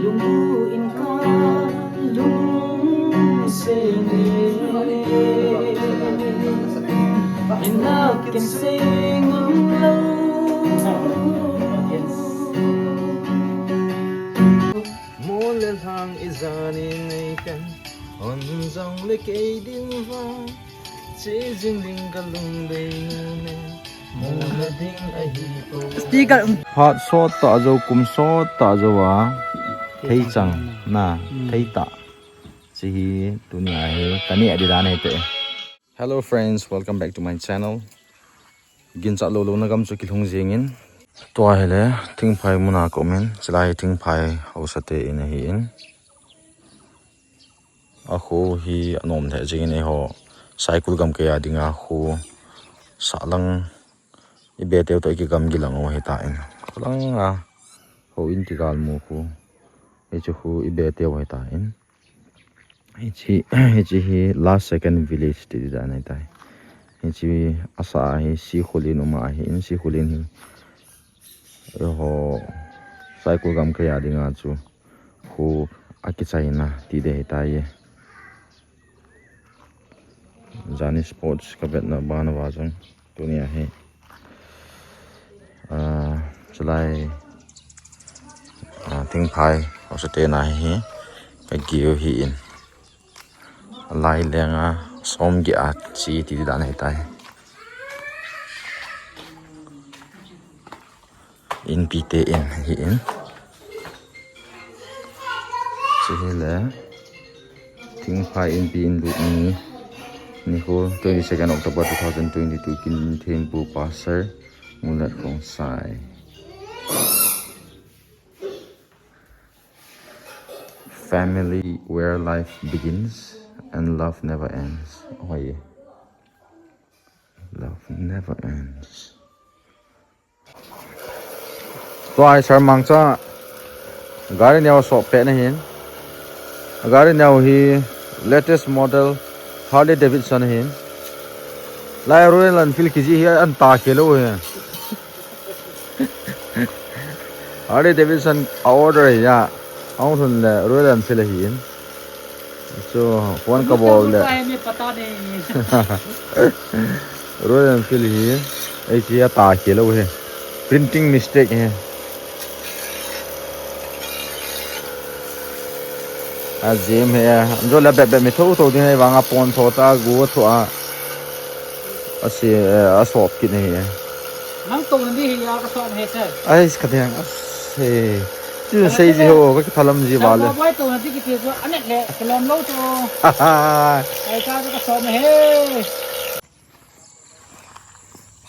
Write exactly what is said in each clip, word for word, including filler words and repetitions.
Mol le lhang i janin nei kan, hon jong le kei ding va, che jing ding ka lung dei nu ne, mu na ding ahi po. Speaker, um. Phat sot ta jo, kum sot ta jo a, thei chang na, hmm, thei ta. Chi hi, tuni a hi, ka ni a di dan hi te. Hello friends, welcome back to my channel. Ginchat lou louna gam chu kilhung jingin. Tua hile, thingphai muna ka umin, chulai thingphai haosa te in ahi in. A khu hi anom lheh jingin eiho, Saikul gamkai a dinga khu, sahlang i beteu toh i kigam gilang u hitan. Khulang a, houin kigal mu khu. Hichu khu i beteu hitan. Hichi, hichi hi last second village ti dan ahitai. Hichi asa hi Sikhulin uma ahin, Sikhulin hi. Eiho Saikul gamkai a dinga chu khu akichaina ti ding ahitai. Jani sports ka vetna bana va jong. Tuni a hi, ah, chulai, ah, thingphai haosa te na hi, ka giu hi in. Lai lenga, som gi a chi ti dan ahitai. Inpi te in, hi in. Chi hile. Thingphai Inpi in lut ni. Nikho twenty-second October two thousand twenty-two, Kinthempu Pastor, Ngulnat Khongsai. Family where life begins and love never ends. Oi. Love never ends. Tua hi Sarmangcha gari neo sop pet na hin. Gari neo hi latest model Harley Davidson hin. Lai Royal Enfield kiji hi an ta khe lou hi. Harley Davidson a order hi ya. Ahung lhun le Royal Enfield hi in. Chu phone ka bol le. Royal Enfield hi, ei chi a ta khe lou hi. Printing mistake hi. A jim hi, an jo la bep bep mi tho tho ding hi vang a pon tho ta gu tho a. A si, a sop kit hi. Nang tong ni hi ya ka sop hi se. Ai, ka ding a se. Chu sei ji ho, ka kithalam ji ba le. Boy to na ti kiti chu, anek le, kilom lou chu. Ai ka ka som he.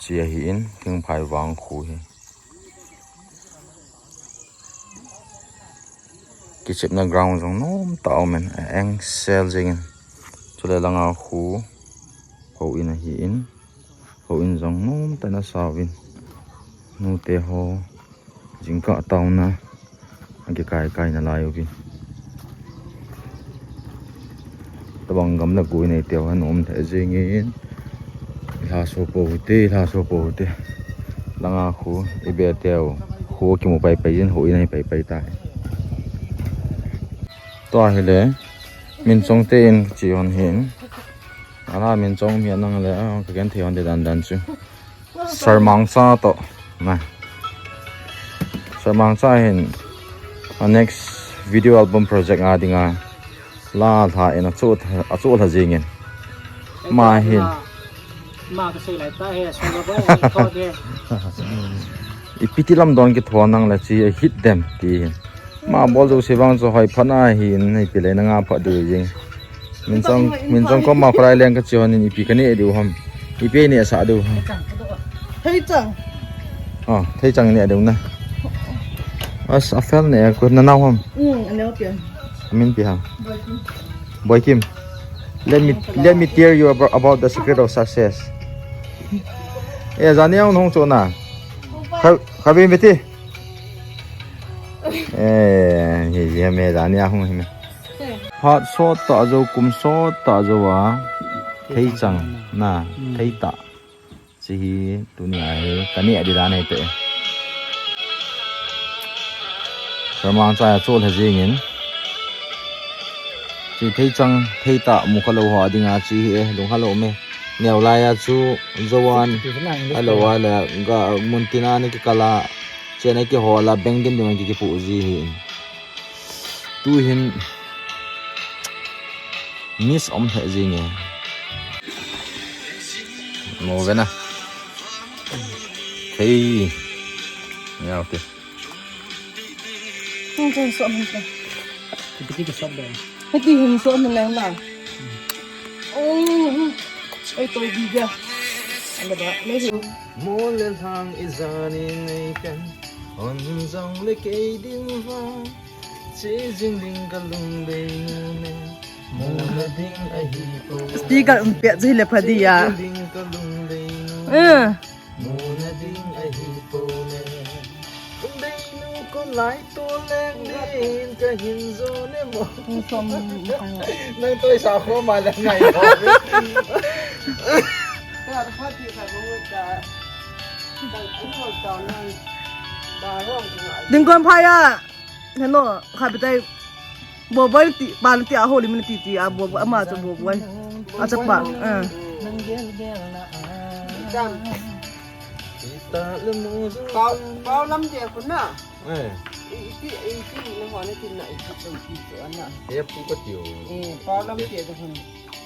Chi ahi in, thingphai vang khu hi. Kichepna ground jong nom ta um in, a eng sel jing in. Chule langa khu, houin ahi in. Houin jong nom ta na sauvin. Nute ho. Jingkah tauna, akikai kai na lai uvin. Tabang gam le gui nei teu han um thei jingin. Lha so po te, lha so po te. Langa khu, i be teu. Khu kimu pai pai in, houin ahi pai pai tai. Tua hile, min chong te in chi hon hin. Ala min chong mi anang le, a, ka gen thei hon te dan dan chu. Sarmangcha to. Na. Sarmangcha hin. A next video album project a dinga. La lha in a chu, a chu lha jingin. Ma hin. Ma ka sei lai ta he, so la ba, ko de. Ipi ti lam don kithon nang le chi a hit dem ti hin. Ma bol jo se vang chu hoi phat na hin, nei pi le na nga phat du jing. Min chong, min chong ko ma krai leng ka chi hon in ipi ka ne diu ham. Ipi ne sa diu ham. Thei chang. Ah, thei chang ne diu na. As a fel ne ko na nau ham. Um, a neo pian. Min pi ham. Boy Kim. Let me, let me tell you about, about the secret of success. Eh, jani ang nong cho na. Kha, kha bi mi ti. Eh, hi, hi, me jani ang hung hi me. Phat sot ta jo, kum sot ta jo a. Thei chang na, thei ta. Chi hi, tuni a hi, ka ni a di dan hi te. Sarmang cha a chu le jingin. Chi thei chang, thei ta mu kha lo ho dinga chi hi e, lung kha lo me. Neo lai a chu Joan, a lo a le ga mun tina ni ki kala, chena ki hola, beng dim dim ki ki pu ji hi. Tu hin miss om he jing e. Mo ve na. Thei. Neo te. Hung chen so min ta. Kiti ki sop de. Kiti hin so min lang na. Oh, ai to bi ja. Ala ba, me hi. Mo le lang i jani nei kan. Hon jong le kei din va. Che jing ding ka lung dei nu ne. Mo na ding a hi po. Speaker um pe ji le pha di ya. Che jing ding ka lung dei nu. Eh. Muna ding ahi pole. Kung dei nu kon lai to leng din ka hin jo ne mo. Kung som. Nang toi sa kho ma le ngai ho. Ka pha ti ka mo ta. Ka mo ta nang. Ba rom ka. Ding kon pha ya. Hello, kha bitai. Boboi ti, ba ti a holi min ti ti a boboi ama cha boboi. A cha pa. Eh. Pau, pau lam je kuna. Eh. Iti, iti ni ho na tin na iti to ti to na. E pu ka ti o. Eh, pau lam je to kun.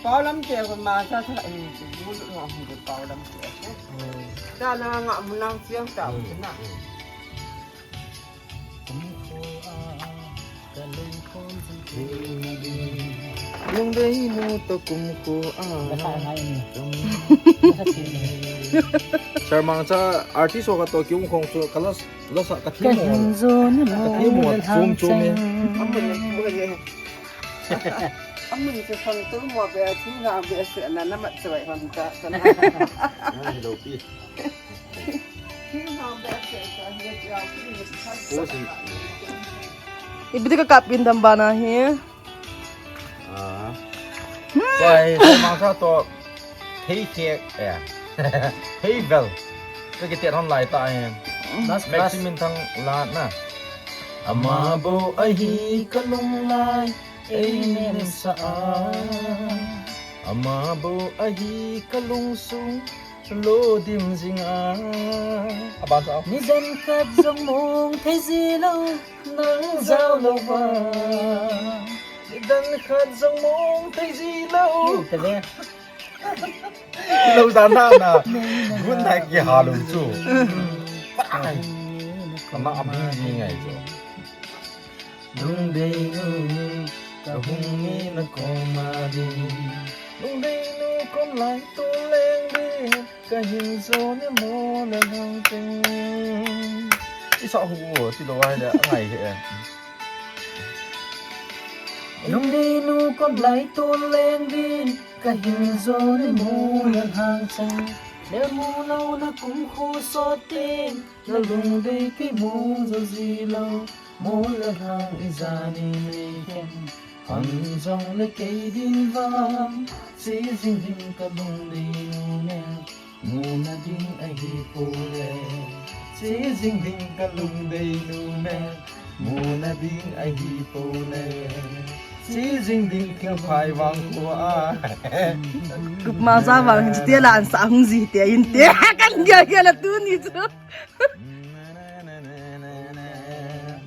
Pau lam je kun ma cha cha, eh, bu lu ho hun pau lam je. Hmm. Da na nga mun nang siang ta na. Hmm. Lungdei nu to kum ko a. Sir Mangcha artist ho ka to kiung khong chu ka la, la sa ka thi mo. Ka hin jo ni mo. Ka thi mo chum chum e. Amun ni mo le. Amun se khong tu mo be thi na be se na na mat se bai hon ta. Na hi lo pi. Ibi ka kap in dam bana hi. Ah. Pai, sama sa to. Hey, check. Yeah. Hey, bel. Ka kiti hon lai ta hi. Maximum thang la na. Ama bo ahi ka lung lai. Ei nen sa a. Ama bo ahi ka lung sung. Lo dim jing a. Aban sa. Ni dan khat jong mong thei ji lo, nang jao lo va. Ni dan khat jong mong thei ji lo. Te ve. Lo dan na na. Gun thai ki ha lo chu. Pai. Kana abi ji ngai chu. Lungdei nu, ka hung nge na koma ding. Lungdei nu, kon lai to leng ding. Ka hin jo ne mo le hang teng. I sa hu o, ti lo ai le, ngai he. Lungdei nu, kon lai to leng ding. Ka hin jo ne mo le hang teng. Le mo lo na kum khu so tin. Na lungdei kei mo jo ji lo, mo le hang i jani nei khen. Hon jong le kei ding vang, che jing ding ka lungdei nu ne. Muna ding ahi pole, che jing ding ka lungdei nu ne. Muna ding ahi pole, che jing ding ka phai vang ko a. Kup ma sa vang hin te la an sa hung ji te in te. Kan gel gel a tu ni chu.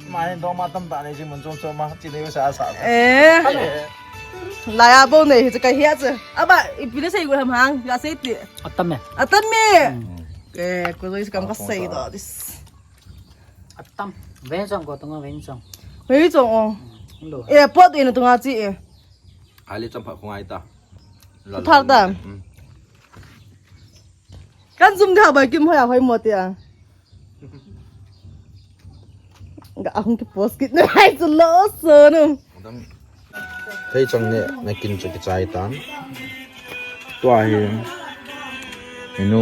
Mai dong ma tam ta nei ji mun chom chom ma chi nei sa sa. Eh. Lai a bo nei hi chu ka hia chu. Aba, ipi le sei gu ham hang, ya sei ti. Atam e. Atam e. Hmm. Eh, ko loi kam ka sei do this. Atam. Ven chong ko tung ven chong. Ven chong o. Hmm, lo. Eh, pot in tung a chi e. Ali cham pha khungai ta. Thak ta. Hmm. Kan zum dia bai kim hoi a hoi mo tia. Ga ahung ki post kit na hai chu lo so nu. Thei chang ne na kin chu ki chai tan. Tua hi. Inu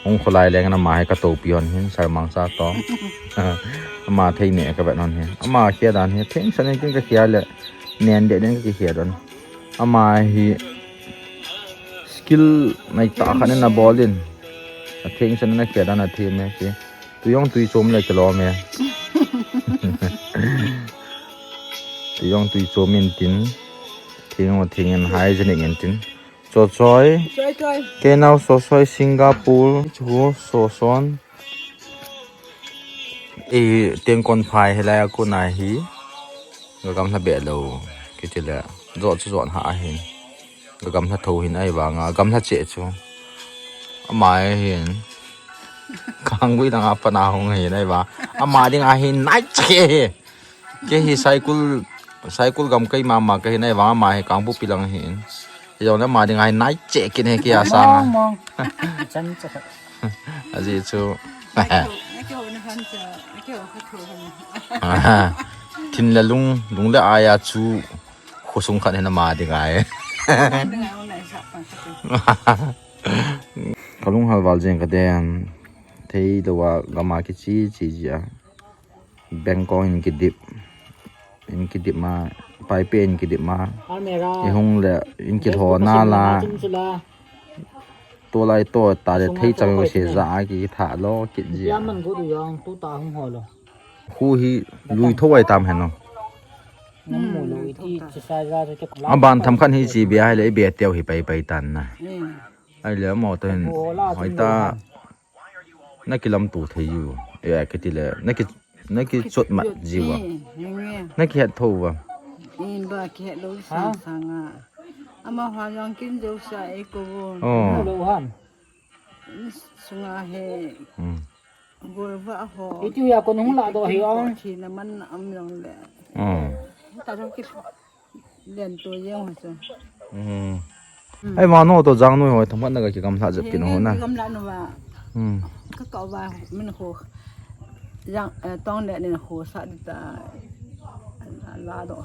hung kholai leng na ma hi ka to pi hon hin sar mang sa to. Ama thei ne ka vet hon hin. Ama khia dan hi theng sa ne kin ka khia le. Nen de nen ka khia dan. Ama hi skill nai ta khan na bol in. A theng san na khia dan a thi me ki. Tu jong tui chom le ki lo me. Jong tui chomin tin. Thing o thing in hygienic in tin. Chochoi. Chochoi. Kei nao Chochoi Singapore. Chu Chochon. I tengkon phai hilai a kona hi. Ga gamla be lo. Kiti le. Jot chu jot ha ahin. Ga gamla tho hin ai vanga. Gamla che chu. Ama hin. Kangui dang a pana hung hin ai va. Ama ding a hin nai che hi. Kei hi Saikul, Saikul gam kei mama kei hi nai vang ama hi Kangpokpi lang hi in. Hi jong le ama ding a hi nai che kin he kei a sanga. Mong, mong. Chan cha khat. Aji chu. Naki ho na han cha, naki ho khat ho han. Thin le lung, lung le aya chu khosung khat hi na ama ding a hi. Ding a ho na sa pa khat. Kalung halval jeng kaden. Thei lo a gam a kichi chi ji a. Bangkok in kidip. In kidip ma, Paipeh in kidip ma. Almera. I hung le, in kilhona la. Chim chula. To lai to ta le thei chang se ja a kitha lo kit ji. Piaman gu du jong tu ta hung ho lo. Khu hi lui tho ai tam hen no. Nam mu lo i ti chi sa ja so ke. Aban tham khan hi chi bia hai le i be teo hi pai pai tan na. Ai le mo to hin. Hoi ta. Na kilam tu thei u. E, kiti le. Na ki, na ki chot mat ji wa. Na ki het tho wa. In ba ki het lo sang sang a. Ama hua jong kin jo sa e ko. Oh. Lo han. Sunga he. Hmm. Gol va ho. Itu ya ko nung la do hi ong. Thi na man am long le. Hmm. Ta jong ki Len to jeng ho chu. Hmm. Ai ma no to jang noi hoi thangmat na ka kigam lha jep kin ho na. Kigam lha no ba. Hmm. Ka ka ba min ho. Jang, eh, tong le nen ho sa di ta. La do.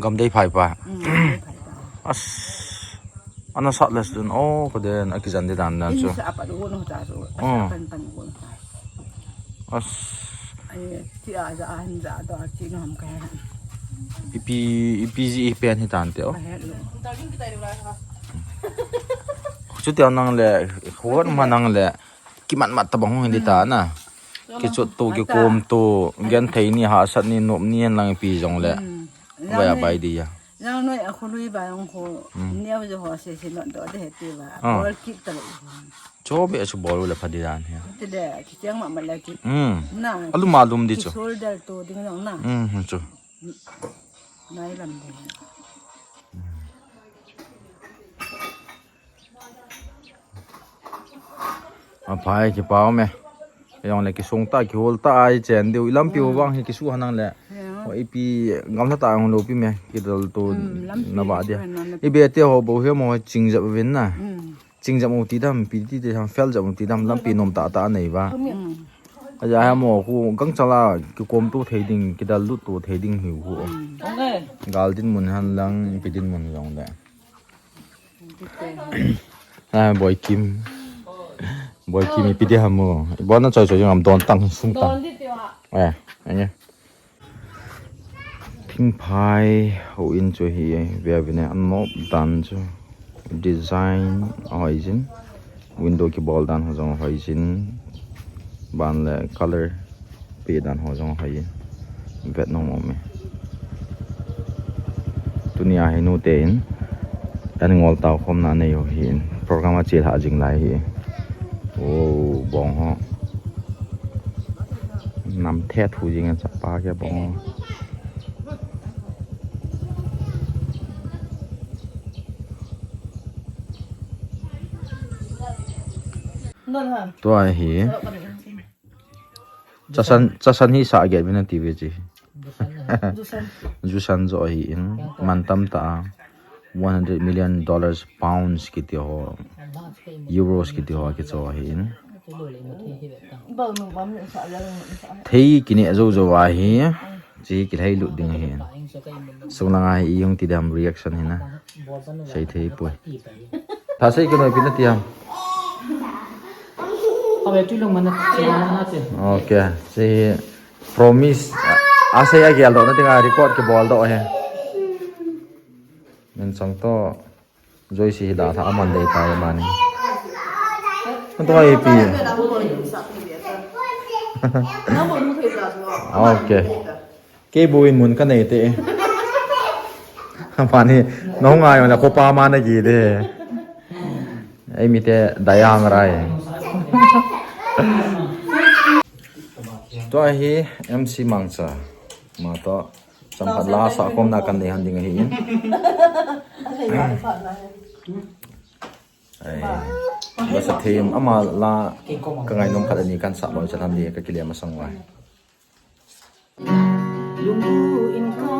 Gam dei phai pa. Hmm, gam dei phai pa. As. Ana sat les dun o ko den a kijan di dan dan chu. Sa pa do no ta chu. Hmm. Sa pan pan ko. As. Ai, ti a ja a hin ja do a ti nom ka he. Ipi, ipi ji i pen hi tan te o. Ka he lo. Chu ti nang le, khot ma nang le, ki mat mat ta bang hung hin di ta na. Ki chot to, ki kom to, gen thei ni, hahsat ni, nop ni, hen lang ipi jong le. Hmm. Vai a bai di ya. Jang noi a khului ba jong kho, hmm, neo jo ho se se not do de he ti ba. Ah. Bol kit ta lo. Cho be chu bol le pha di dan he. Ti de, ki chang ma ma le ki. Hmm. Na. Alu ma lum di chu. Ki sol dal to ding jong na. Hmm, hmm, chu. Nai lam de. A phai kipau me. Jong le kisung ta, kihol ta ai chen diu. I lampi ho vang hi kisu hanang le. Ya. O ipi gamla ta ang lo pi me. Kidal to hmm, lampi na ba dia. Kisu hanang le. I be te ho bo he mo ching jap vin na. Hmm. Ching jap mo ti dam, pi ti te ham fel jap mo ti dam, lampi nom ta ta nei ba. Hmm. A ja ha mo khu gang chala kikom tu thei ding, kidal lut tu thei ding hi khu. Hmm. Gal din mun han lang, pi din mun jong le. Ah, Boy Kim. Boy Kim ipi di ham mo. Ibo na choi choi jong am don tang sung tang. Don di ti wa. Eh, enge. Thingphai houin chu hi ve vin e, an nop dan chu. Design a hoi jin. Window kibol dan ho jong hoi jin. Ban le color pe dan ho jong hoi jin. Vet nom um e. Tuni a hi nu te in an ngol tau khom na nei ho hi in program a chil ha jing lai hi. O bong ho. Nam the thu jing a chapa ke bong ho. Tua hi. Chasan, chasan hi sa get vin a ti ve chi. Jusan jo hi in man tam ta a. One hundred million dollars, pounds kiti ho. Euros kiti ho kicho hi in. Thei kine jo jo a hi. Chi kilhei lut ding hi. Sung langa hi i hung ti dam reaction hi na. Sei thei poi. Tha sei kino ipi na ti ham. Awe tu long mana na te. Okay. Sei promise. A sei a gel do na tinga record kibol do he. Min sang to. Joyce hi da tha aman dei tai mani. Anto ai pi. Okay. Kei bu in mun ka nei te. Mani, nong ngai, wala ko pa ma na gi de. Ei, mi te dayang rai. Tua hi M C Mangcha. Ma to, samphat la sa kom na kan nei han ding ahi in. Ai, ba sa them ama la ka ngai nom khat ani kan sa loi sa tham di ka kile ma sang lai. Lunggu in ka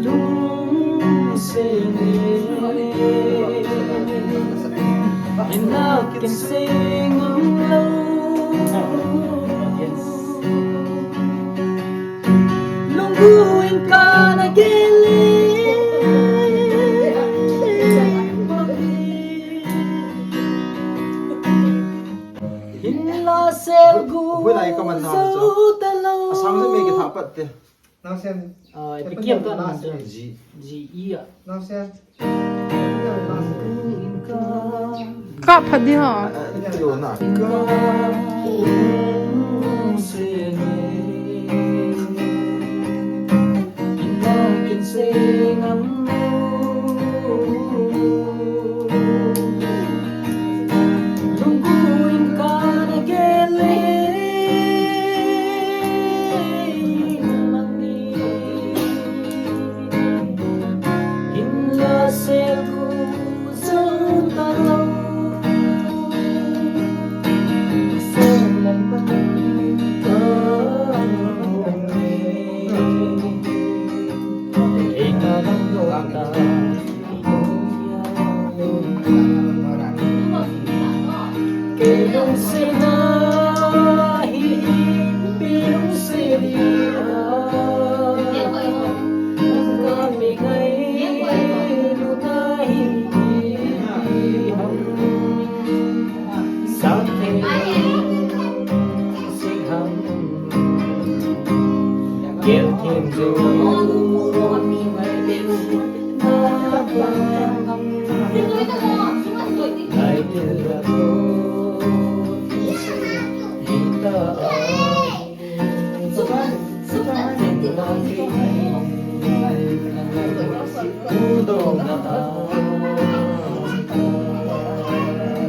lung se ne. Ina kin se ngam lo. Lunggu in ka na gele. Hinla sel gu zo ta lo. Asang je me ke tha pat te. Nang sen. Ah, ipi kiam ta nang sen. Ji. Ji i a. Nang sen. Ka phat di ha. Ah, ah, ito na.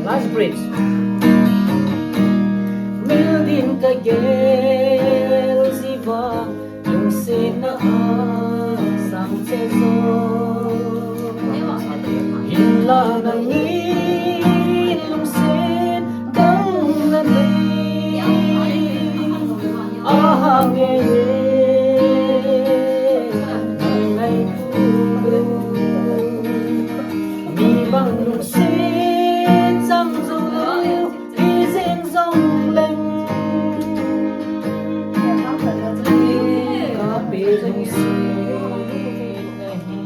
Last bridge. Mildin ka gel jiva, lungsetna a sang che zo. Hinla nangin lungset dang na nei. Aha nge ye, nang ngai tu lo. Mi bang lungset chang zo lo, ijen jong leng. Ka pe lungset ahi.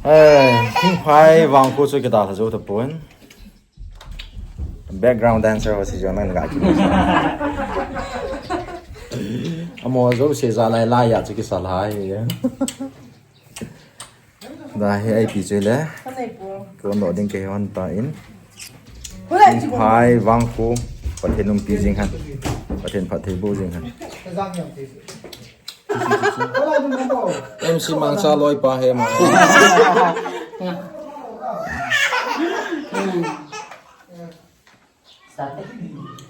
Eh, thingphai vangkho chu kidalha jou tapon. Background dancer ho si jo nang ga ki. Amo jouse jalai lai a chu kisa lai. Da hi ai pi chu le. Kon lo ding kei hon ta in. Thingphai vangkho, Pathen umpi jing hen. Pathen phatthei boh jing hen. M C Mangcha loipa hi ma.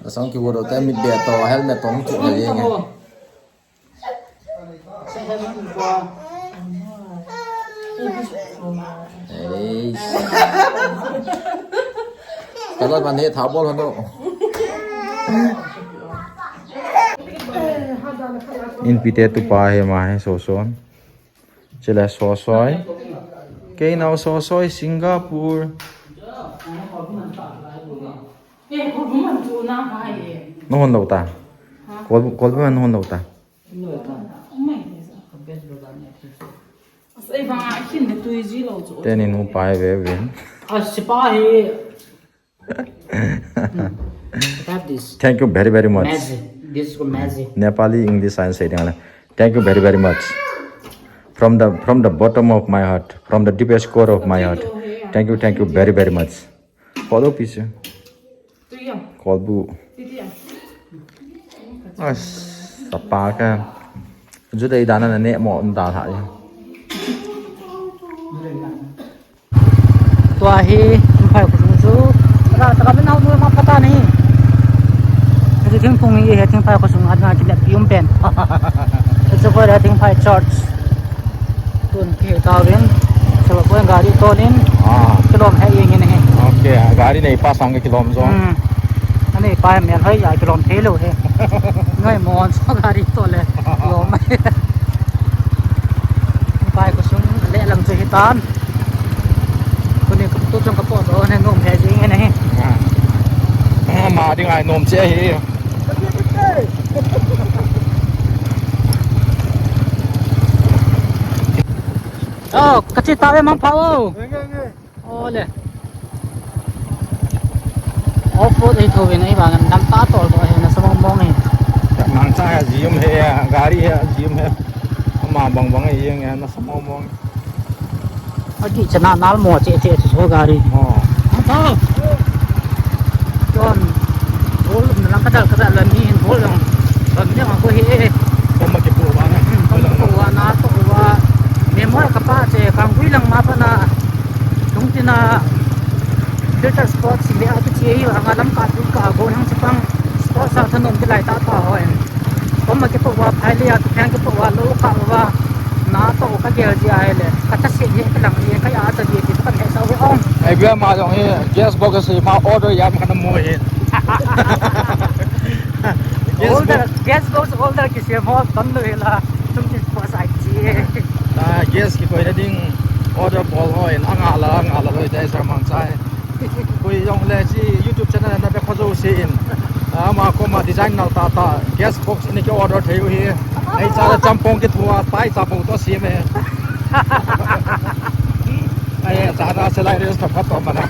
Asang kivo doh te mit be to helmet tong chu le jeng e. Eish. Kaloi man he tha bol hanu. Inpi te tupa hi ma hi Soson. Chule Sosoi. Kei nao Sosoi Singapore. Na hon lou ta. Kol, kol man na hon lou ta. Asa, ei banga khin le tui ji lou chu. Teni nu pai ve vin. Ah, sipa hi. Hmm. What have this? Thank you very, very much. Maggi. This is called Maggi. Nepali, English, science, sei ding le. Thank you very, very much. From the, from the bottom of my heart, from the deepest core of my heart. Thank you, thank you very, very much. Follow piece. Tuya. Kolbu. Titiya. As, sapa ka. Ju dei dana na ne mo da tha. Tua hi, thingphai khosung chu. Ra, ta ka ben au nu ma pata nahi. Hiche thingphung hi, hiche thingphai khosung a na kinep pi um pen. Hiche koi la thingphai church. Tun kihe tauvin, sabo koi gari tonin, ah, kilom he jeng in ahi. Okay, gari neipa sang kilom jo. Hmm. Aneipa melhoi a kilom thei lou he. Noi mon so gari to le. Lom. Pai ko sung le lang chu hitan. Kuni ko tu chang ka po do ne nom he jeng in ahi. Ah. Ma ding ai nom che hi. Oh, ka che tave Mangpha o. Nge, nge. Ole. Off road hi tho ve nei ba ngam dam ta tol to he na sa mong mong hi. Mangcha hi jim he, gari hi jim he. Ama bang bang hi jeng he na sa mong mong. Agi chana nal mo che che che so gari. Oh. Ata. Don. Bol na lang kadal kadal la mi hin bol lang. Bam ne ma ko he. Bom ma ke po ba na. Hmm, bom ma ke po ba na to ba. Me mo ka pa che kang hui lang ma pa na. Tung tina. Filter spot si le a tu che hi anga lam ka tu ka go nang chapang. Spot sa thanom ti lai ta ta ho en. Bom ma ke po ba phai le a tu phang ke po ba lo ka ba. Na to ka gel ji ai le. Ka ta se ye ka lang ye ka ya ta ye ti ka he sa we ong. Ai bia ma jong hi gas box se ma order ya ma na mo hi. Gas box. Older, gas box older ki se mo ton lo hi la. Tum ki po sa chi. Ta gas ki koi na ding order bol ho in anga la anga la lo dai sa mang sai. Koi jong le chi YouTube channel na be kho jo se in. Ama koma design nal ta ta gas box ni ki order thei u hi. Ei cha la champong ki thua tai cha po to si me. Ai cha na se lai res ta phat to mana.